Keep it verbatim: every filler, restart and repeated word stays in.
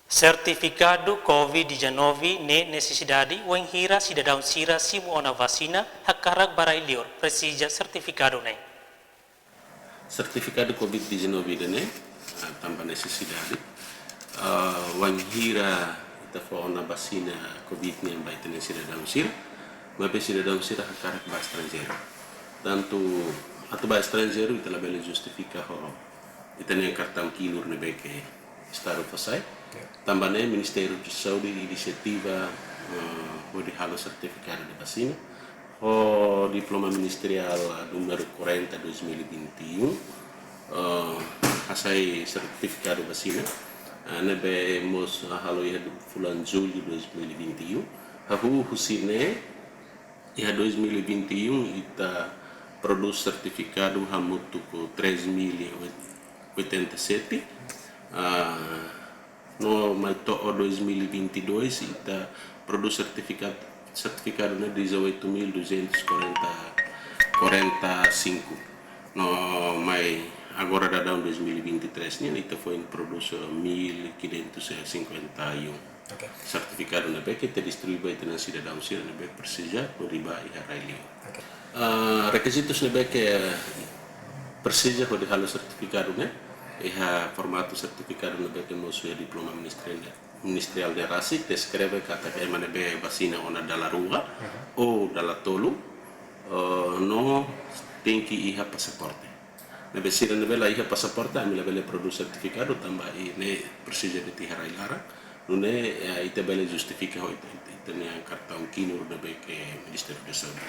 Sertifikadu Covid dezanove ne'e nesesidade wainhira sidadaun sira simu ona vasina hakarak ba rai-liur presiza sertifikadu ne'e. Sertifikadu Covid dezanove ida-ne'e, ah, tanba nesesidade, ah, wainhira ita fó ona vasina Covid nian ba ita-nia sidadaun sira, maibé sidadaun sira hakarak ba estranjeiru. Tantu atu ba estranjeiru ita labele justifika ho ita-nia kartaun KINUR ne'ebé ke Estadu fó sai. Ya. Tanba ne'e Ministériu Saúde inisiativa, eh, hodi halo sertifikadu de vasina ho diploma ministeriál, eh, númeru quarenta dois mil e vinte e um, eh, hasai sertifikadu vasina, eh, ne'ebé mós halo iha fulan Jullu dois mil e vinte e um. Hahú husi ne'e, iha dois mil e vinte e um ita prodús sertifikadu hamutuk três mil e oitenta e sete. Ah, no mai to'o dois mil e vinte e dois ita prodús sertifikadu, sertifikadu ne'e dezoito mil duzentos e quarenta, quarenta e cinco. No mai agora daudaun dois mil e vinte e três nian ita foin prodús mil quinhentos e cinquenta e um. Ok. Sertifikadu ne'ebé ke ita distribui ba ita-nia sidadaun sira ne'ebé presiza hodi ba iha rai-liur. Ok. Ah, rekizitus ne'ebé ke presiza hodi halo sertifikadu ne'e, iha formatu sertifikadu ne'ebé ke mós iha diploma ministeriál ne'e, ministeriál ne'e rasik, deskreve katak ema ne'ebé vasina ona dala rua, mhm, ou dala tolu, eh, no tenke iha pasaporte. Ne'ebé sira ne'ebé la iha pasaporte, ami labele prodús sertifikadu tanba ida-ne'e presiza de'it iha rai-laran. Nune'e, eh, ita bele justifika ho ita, ita, ita-nia kartaun KINUR ne'ebé ke Ministériu Saúde.